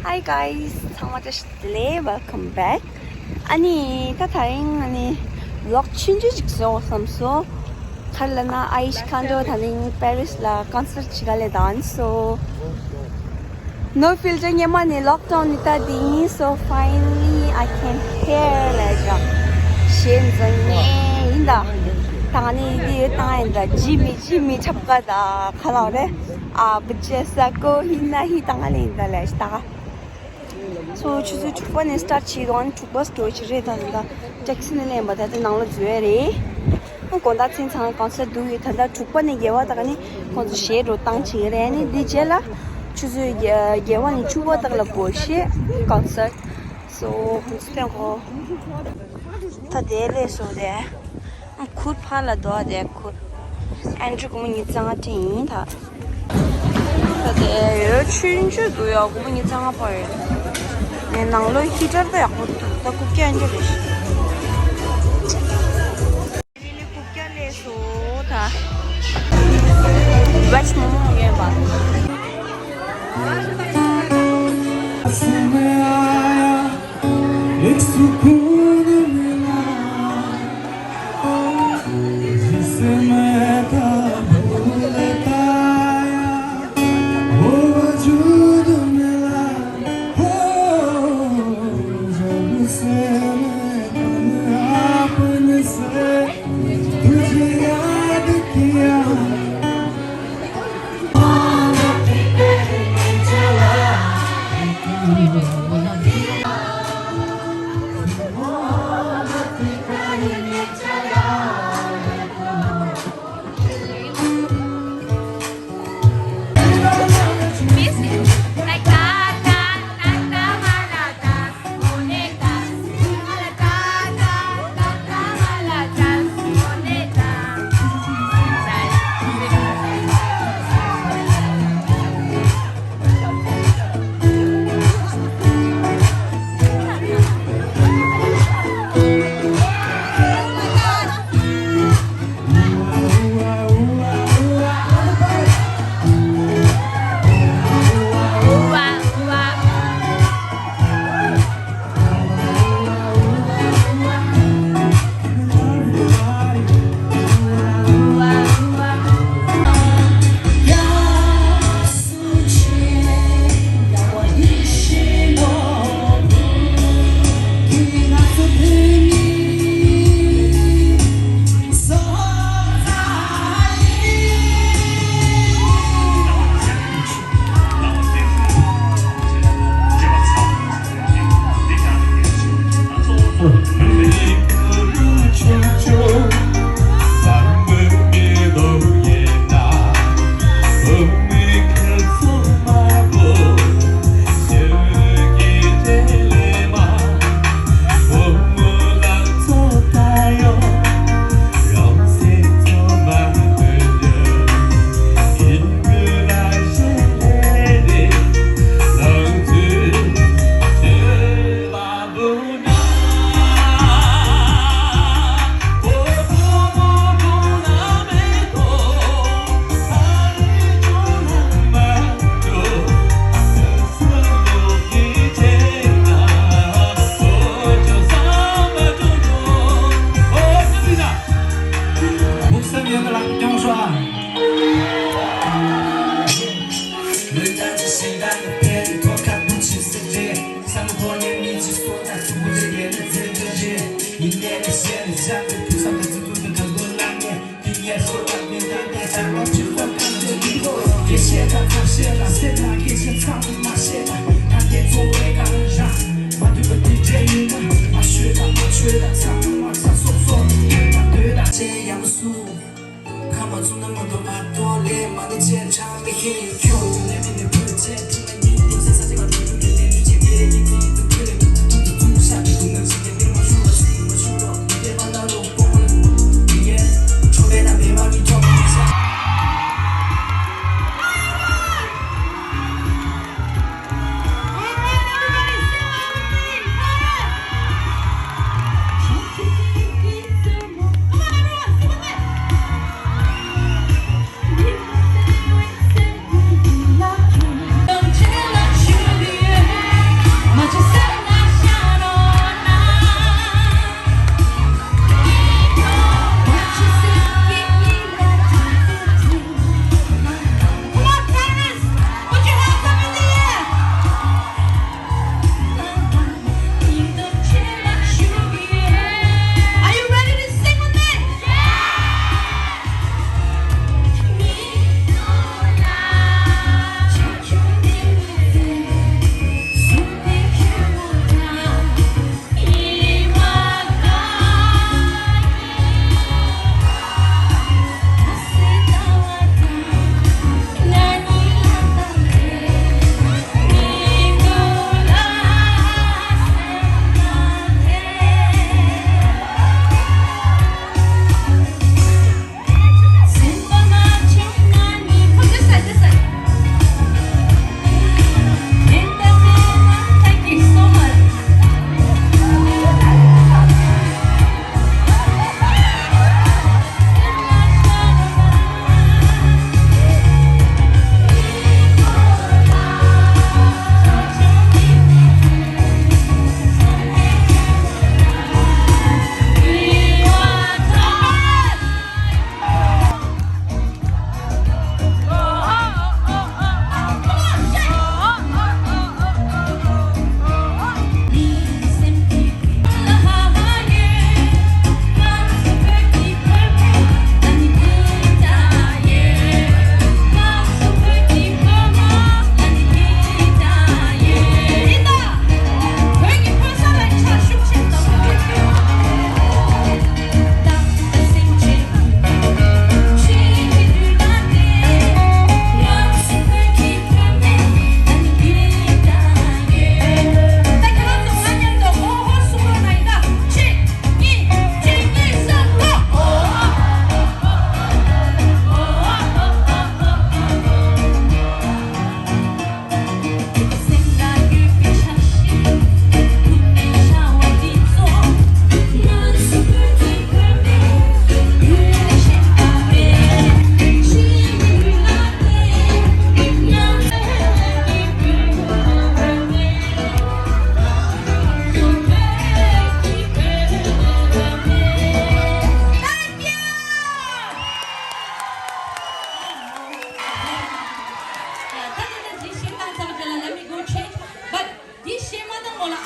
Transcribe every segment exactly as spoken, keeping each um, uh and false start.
Hi guys, ཚང་མ་བཀྲ་ཤིས་བདེ་ལེགས། Welcome back. ཨ་ནི་ད་དེ་རིང་ཨ་ནི་vlog ཆུང་ཆུང་ཅིག་བཟོ་བསམ་སོང་། ག་རེ་ལབ་ན་ཨའི་ཤི་ཁ་འགྲོ་དེ་རིང་པེ་རིས་ལ་concert ཅིག་ག་ལས་dance so no filter སྔོན་མ་ནས་lockdown ནི་ད་དེ་ཡིན། So finally I can hear like ཞེས་འཛིན་ངེས་ཡིན་ད། ད་ནི་དེ་ཡོད་དང་ཡིན་ད་ཇི་མི་ཇི་མི་ཁྲབ་ཀ་ད་ཁ་ལག་རེད། ཨ་བུ་ཅེ་ས་ཀོ་ཧི་ན་ཧི་ད་ང་ལས་ཡིན་ད་ལས་ད། So ཆུ་ཚོད་དྲུག་པ་ནས་start བྱས་དང་དྲུག་པ་སྟོད་ཀྱི་རེད། ད་ད་taxi ནས་ལེན་པ་ད་ལྟ་ནང་ལ་འཛུལ་ཡ་རེད། དགོང་དག་མཚན་ཚང་གང་ས་འདུག་ཡོད། ད་ལྟ་དྲུག་པ་ནས་བརྒྱད་པ་དག་ནི་ཁོང་ཚོ་གཞས་འགྲོ་སྟངས་བྱེད་ཀྱི་རེད། ནི་འདི་རྗེས་ལ་ཆུ་ཚོད་བརྒྱད་པ་ནས་བཅུ་པ་དག་ལ་སྒོ་ཕྱེ་concert so ཁོང་ཚོ་སྟོན་གོ། ད་དེ་ལས་སོ་དེ། ཁུར་ཕར་ལ་འདུག་དེ་ཁུར། ཨན་ཌྲུ་སྒོར་མོ་ཉི་ཤུ་རྩ་ལྔ་སྤྲད་ཡིན་ད། ད་དེ་ཡོད་ཆུང་ཆུང་འདུག་ཡ། སྒོར་མོ་ཉི་ཤུ་རྩ་ལྔ་པར་ཡོད། ངས་ནང་ལོགས་ཧི་ཊར་ད་ཡག་པོ་འདུག་ད་རྐུབ་བཀྱག་ཨན་ཌྲུ་རེད་ཤི། རྐུབ་བཀྱག་ལས་སོ་ད། Veg momo ཡོད་པ། एक सुकून मिला, जिसे मैं था भूलता आया, वो वजूद मिला। हो, जब से मैं तन्हापन से तुझे याद किया।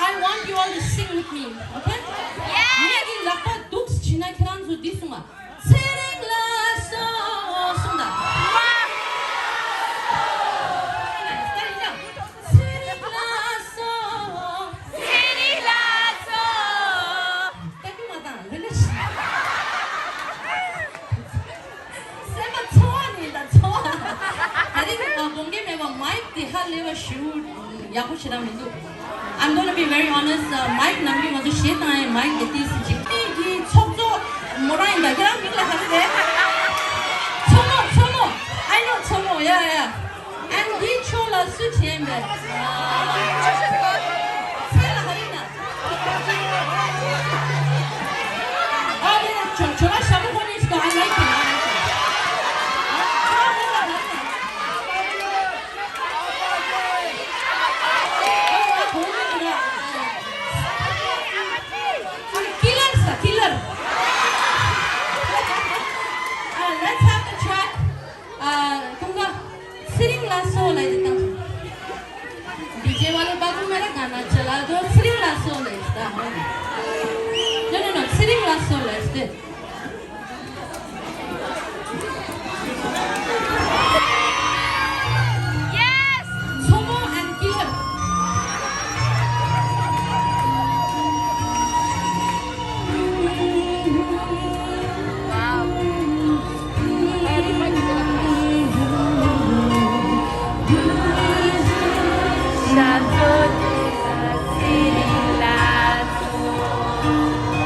I want you all to sing with me, okay? ངེད་ཀྱི་ལག་པ་འདུག་བྱས་ན་ཁྱེད་རང་ཚོ་འདི་གསུང་ང་། ཚེ་རིང་ལ་སོགས་གསུང་དང་། ཚེ་རིང་ལ་སོགས། ཚེ་རིང་ལ་སོགས། ལྟ་རྒྱུ་མ་དང་ལེ་ལེ་ཤི། སེམས་པ་ཚོར་བ་ནི་ད་ཚོར་བ། ད་རིང་དགོངས་འགལ་མེད་པ་མའིག་དེ་ཧ་ལས་པ་ཞུ་ཡག་པོ་ཞེ་དྲག་མི་འདུག I'm gonna be very honest, uh, མའིག་ནམ་རྒྱུན་ང་ཚོ་གཞས་བཏང་ཡས་མའིག་དེ་ཏིས་ཅིག་ཏིས་ཀྱི་ཚོགས་གཙོ་མོ་རང་ཡིན་ད། ཁྱེད་རང་མིང་ལ་ཧ་ལས་རེད། མཚོ་མོ། མཚོ་མོ། I know མཚོ་མོ། Yeah, yeah. And འདིའི་ཕྱོགས་ལ་སུ་བྱེད་པས། ཚེ་ལ་ཧ་ཡིན་ན། ཨ་ནི་ཇོ་ཇོ་ལ་ཞྭ་མོ་ཁོ་ནི་ཞིག I like it. Killer ས་killer. Uh, let's have the track. Uh, ཁོང་ག་ཚེ་རིང་ལ་སོགས་ལ་ཡི་དང་། DJ वाले बाबू मेरा गाना चला दो, ཚེ་རིང་ལ་སོགས་ལ་ཡི་དང་། No, no, no, ཚེ་རིང་ལ་སོགས་ལ་ཡི་དང་། Yes! མཚོ་མོ and killer. Wow.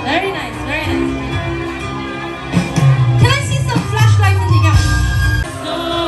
Very nice, very nice. Can I see some flashlights in the air?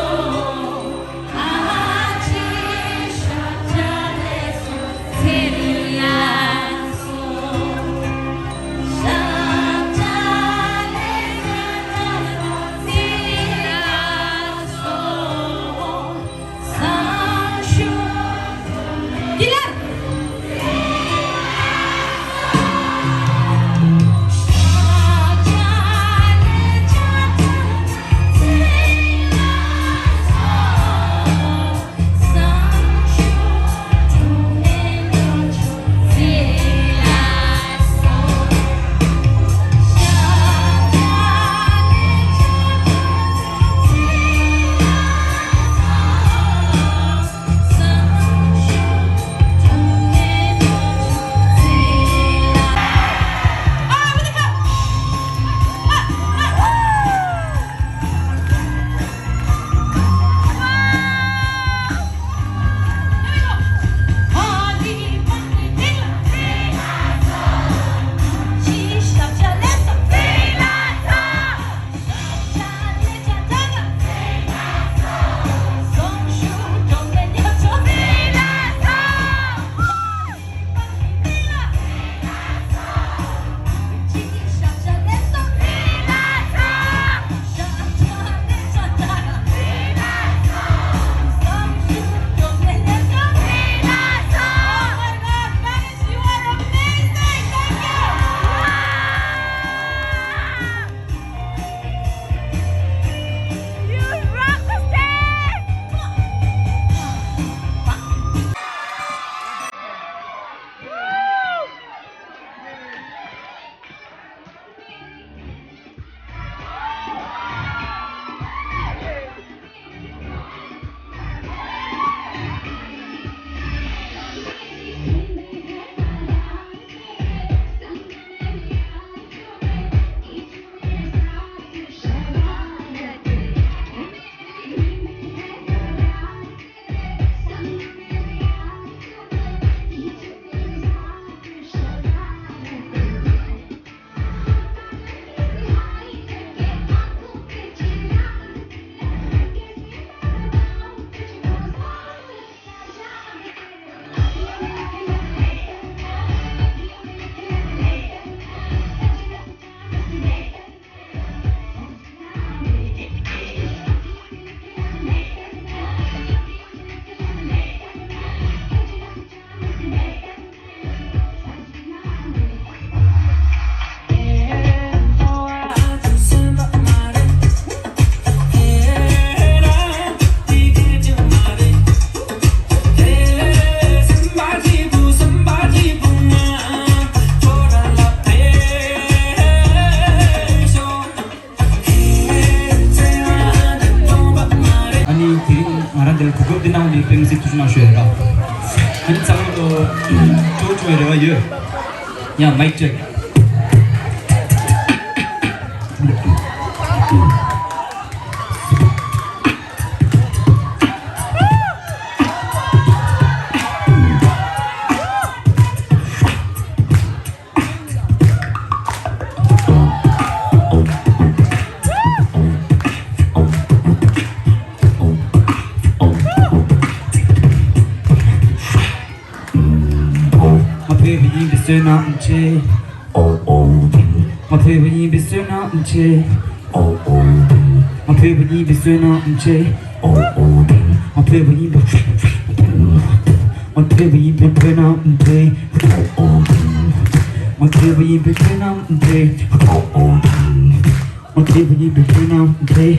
མ་ཤོད་ར། ཨ་ནི་ཚང་མ་ལོ་ཅོ་ཅོའི་རེ་བ་ཡོད། ཡ་མའིག་ཅེག་མ་ཕེབས་པ་ཡིན་པའི་བསོད་ནམས་ཆེ། མ་ཕེབས་པ་ཡིན་པའི་བསོད་ནམས་ཆེ། མ་ཕེབས་པ་ཡིན་པའི་བསོད་ནམས་ཆེ། མ་ཕེབས་པ་ཡིན་པའི། མ་ཕེབས་པ་ཡིན་པའི་བསོད་ནམས་ཆེ། མ་ཕེབས་པ་ཡིན་པའི་བསོད་ནམས་ཆེ། མ་ཕེབས་པ་ཡིན་པའི་བསོད་ནམས་ཆེ།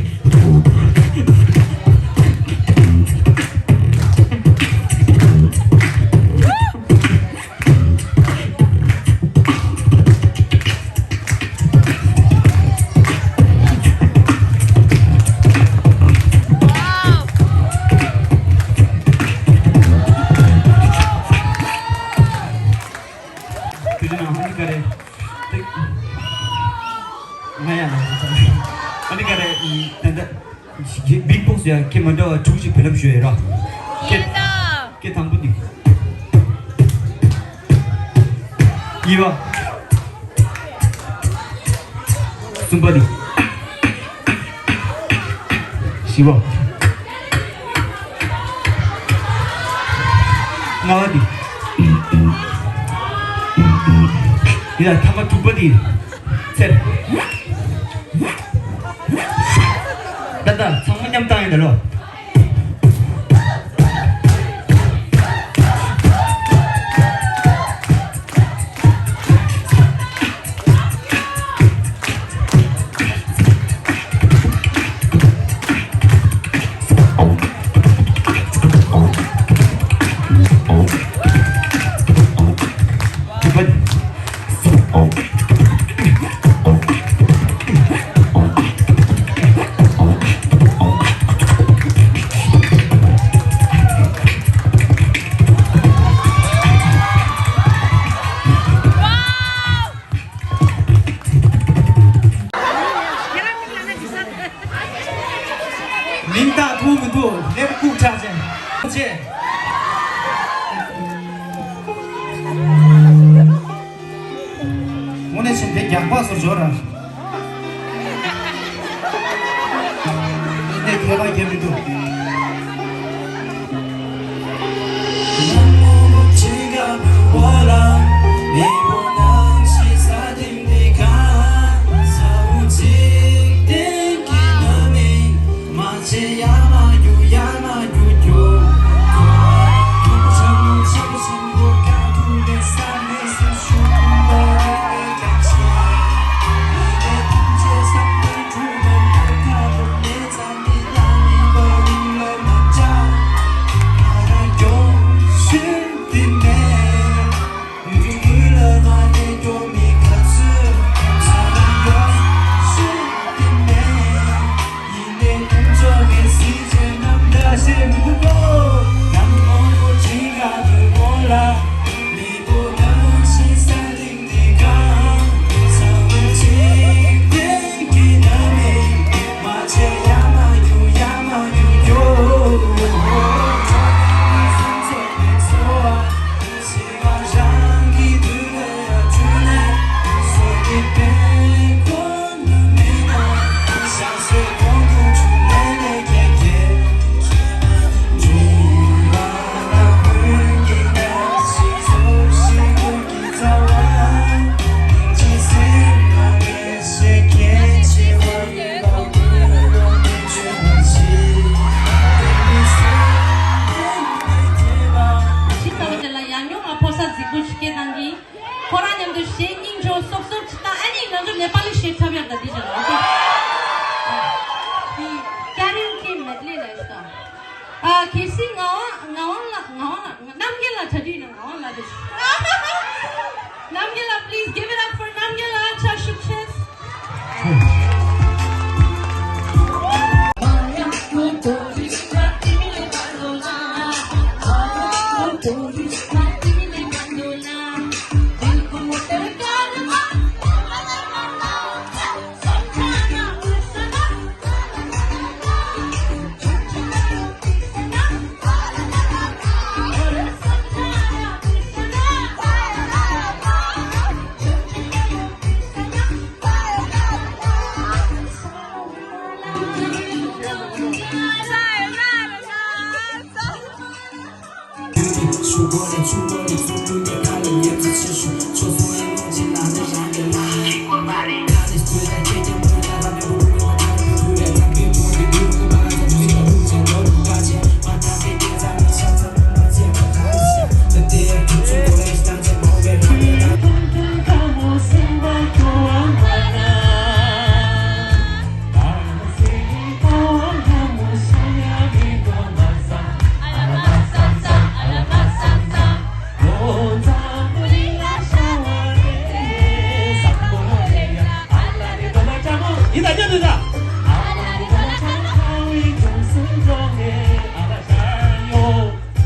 དེ་ནང་ཧ་ནི་ག་རེ། ང་ཡང་ལ་ཧ་ནི་ག་རེ། ད་ལྟ་བིག་བོག་སི་ཡ་ཁྱེད་མ་འདྲ་བ་དྲུག་ཅིག་བེད་སྤྱོད་ཞུ་ཡ་ར། ཁྱེད་ཁྱེད་དང་པོ་འདི། གཉིས་པ། གསུམ་པ་འདི། བཞི་པ། ལྔ་པ་འདི། འདི་ལ་ཐ་མ་དྲུག་པ་འདི། ཚེར། ད་ད་ཚང་མ་མཉམ་བཏང་ཡིན་ད་ལོ། མིང་རྟགས་ཐུག་མི་འདུག་ལེབ་ཁུག་ཆགས་ཅན་ཆེ། དངོས་གནས་བྱས་ན་དེ་རྒྱགས་པ་བཟོ་འཇོག་ར། འདི་ཁྱད་པར་གྱི་མི་འདུག་ཁོ་རང་མཉམ་དུ་གཞས་སྙིང་རྗེ་སོབ་སོབ་ཅིག་བཏང་། ཨ་ནི་ང་ཚོ་ནེ་པ་ལི་གཞས་འཁྲབ་ཡག་ད་འདི་བྱས་ན་ཨོ་ཁེ། ཀེ་རེ་ཨོ་ཁེ་མེད་ལེ་ལ་ཤི་ད། ཨ་གལ་སྲིད་ངག་དབང་ངག་དབང་ལགས་ངག་དབང་ལགས་རྣམ་རྒྱལ་ལགས་གྲ་སྒྲིག་ཡིན་ན་ངག་དབང་ལགས་རེད། རྣམ་རྒྱལ་ལགས། Please give it up for རྣམ་རྒྱལ་ལགས། ཕྱག་ཤུགས་ཆེ།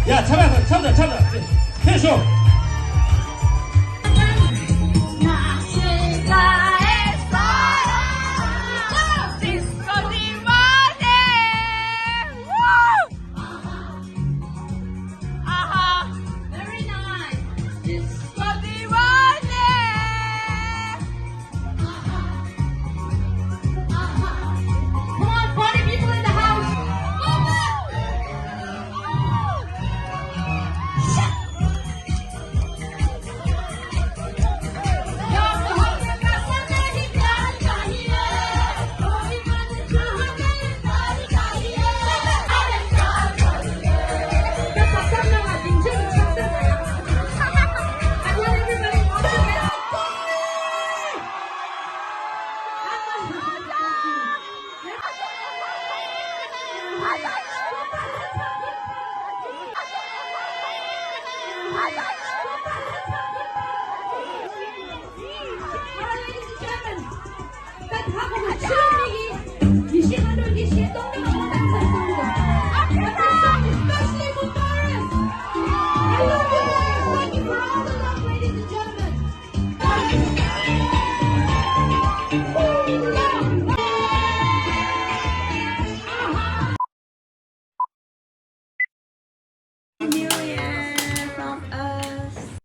ཡ། ཆབ་ཡ། ཆབ་དང་ཆབ་དང་། ཕེབས་ཤོག Aha! Very nice. Disco Diwali! Aha! Aha! Come on, party people in the house! Move it!